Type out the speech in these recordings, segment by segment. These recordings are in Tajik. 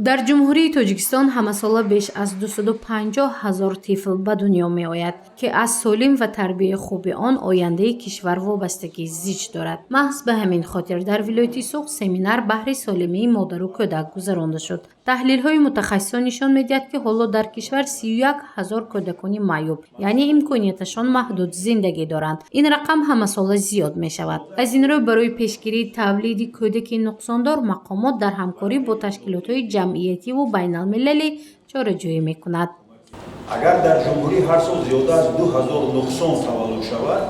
Дар Ҷумҳурии Тоҷикистон ҳамасола беш аз 250 ҳазор тифл ба дунё меояд, ки аз солим ва тарбияи хуби он ояндаи кишвар вобастагии зич дорад. Маҳз ба ҳамин хотир дар вилояти Суғд семинар баҳри солимии модару кӯдак гузаронда шуд. Таҳлилҳои мутахассисон нишон медиҳад, ки ҳоло дар кишвар 31 ҳазор кӯдакони маъюб, яъне имконияташон маҳдуд, зиндагӣ доранд. Ин рақам ҳамасола зиёд мешавад. Аз ин рӯ, барои пешгирии тавлиди кӯдаки нуқсондор мақомот дар ҳамкорӣ бо ташкилотҳои ҷамъиятиву байналмилалӣ чораҷӯӣ мекунад. Агар дар ҷумҳурӣ ҳар сол зиёда аз 2000 нуқсон таваллуд шавад,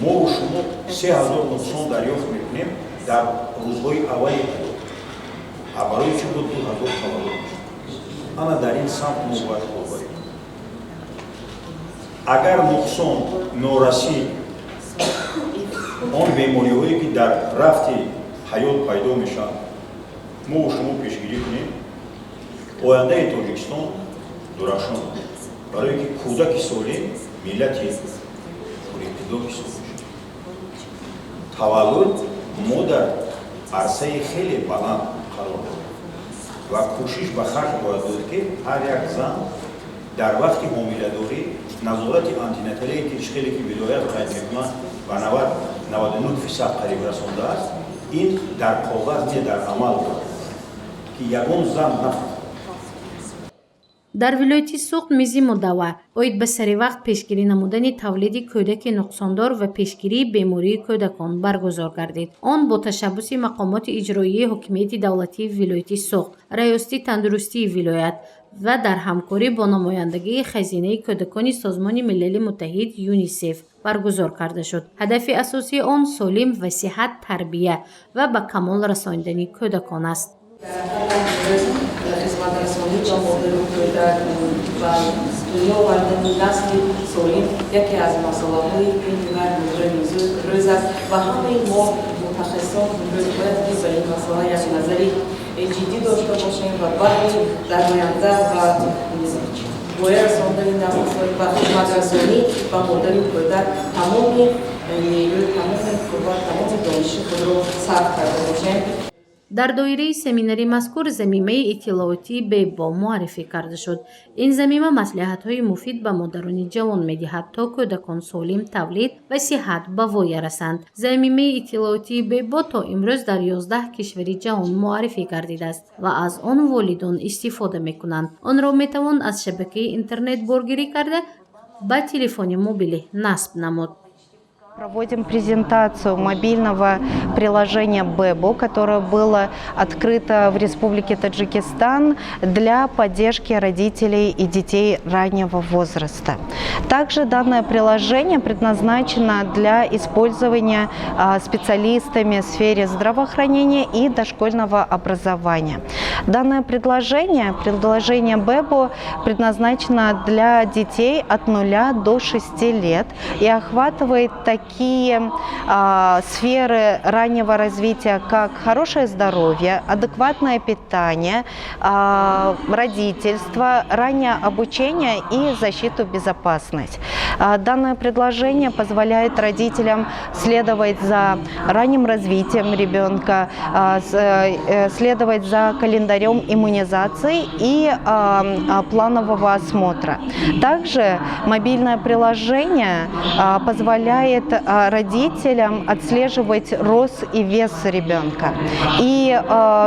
мову шумо 3000 нуқсон дарёфт мекунем дар рӯзҳои аввали ҳаёт. А барои чӣ буд 2000 таваллуд? Ана дар ин самт мо бояд кор барем. Агар нуқсон, норасӣ, он бемориҳое, ки дар рафти ҳаёт пайдо мешаванд, мову шумо пешгирӣ кунем, ояндаи Тоҷикистон дурахшон, барое ки кӯдаки солим миллати пуриқтидор ҳисоб мешавад. Таваллуд мо дар арсаи хеле баланд қарор дорем ва кӯшиш ба харҷ бояд дод, ки ҳар як зан дар вақти ҳомиладорӣ назорати антенаталие, ки хеле ки вилоят қайд мекунанд, ба 99% қариб расондааст. Ин дар коғаз не, дар амал бояд, ки ягон зан на Дар вилояти Суғд мизи мудаввар оид ба саривақт пешгирӣ намудани тавлиди кӯдаки нуқсондор ва пешгирии бемории кӯдакон баргузор гардид. Он бо ташаббуси мақомоти иҷроияи ҳокимияти давлатии вилояти Суғд, Раёсати тандурустии вилоят ва дар ҳамкорӣ бо намояндагии Хазинаи кӯдакони Созмони Милали Муттаҳид ЮНИСЕФ баргузор карда шуд. Ҳадафи асосии он солим ва сиҳат тарбия ва ба камол расонидани кӯдакон аст. Хизматрасонӣ ба модару кӯдак ва дунё овардани насли солим яке аз масъалаҳои бениҳоят муҳими рӯз аст ва ҳамаи мо, мутахассисон, имрӯз бояд ки ба ин масъала як назари ҷиддӣ дошта бошем ва баъди дар оянда ба воя расондани насли солим ва хизматрасонӣ ба модари кӯдак тамоми нерӯ, тамоми қувват, тамоми дониши худро сарф карда бошем. Дар доираи семинари мазкур замимаи иттилоотии «Бебо» муаррифӣ карда шуд. Ин замима маслиҳатҳои муфид ба модарони ҷавон медиҳад, то кӯдакон солим тавлид ва сиҳат ба воя расанд. Замимаи иттилоотии «Бебо» то имрӯз дар 11 кишвари ҷаҳон муаррифӣ гардидааст ва аз он волидон истифода мекунанд. Онро метавон аз шабакаи интернет боргирӣ карда, ба телефони мобилӣ насб намуд. Проводим презентацию мобильного приложения «Бебо», которое было открыто в Республике Таджикистан для поддержки родителей и детей раннего возраста. Также данное приложение предназначено для использования специалистами в сфере здравоохранения и дошкольного образования. Данное предложение, предложение «Бебо», предназначено для детей от 0 до 6 лет и охватывает такие сферы раннего развития, как хорошее здоровье, адекватное питание, родительство, раннее обучение и защиту, безопасность. Данное предложение позволяет родителям следовать за ранним развитием ребенка, следовать за календарем иммунизации и планового осмотра. Также мобильное приложение позволяет родителям отслеживать рост и вес ребенка. И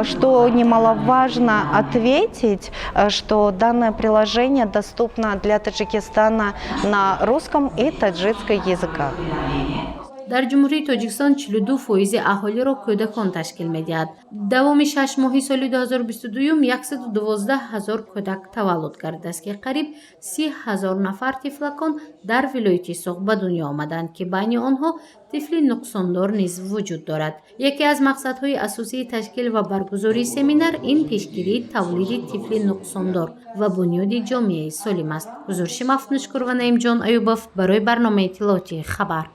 что немаловажно ответить, что данное приложение доступно для Таджикистана на русском и таджикском языках. Дар Ҷумҳурии Тоҷикистон 42 фоизи аҳолиро кӯдакон ташкил медиҳад. Давоми 6 моҳи соли 2022 112 ҳазор кӯдак таваллуд гардидааст, ки қариб 30 ҳазор нафар тифлакон дар вилояти Суғд ба дунё омаданд, ки байни онҳо тифли нуқсондор низ вуҷуд дорад. Яке аз мақсадҳои асосии ташкил ва баргузории семинар ин пешгирии тавлиди тифли нуқсондор ва бунёди ҷомеаи солим аст. Гузориши Мафтуншукур ва Наимҷон Аюбов барои барномаи иттилоотии «Хабар».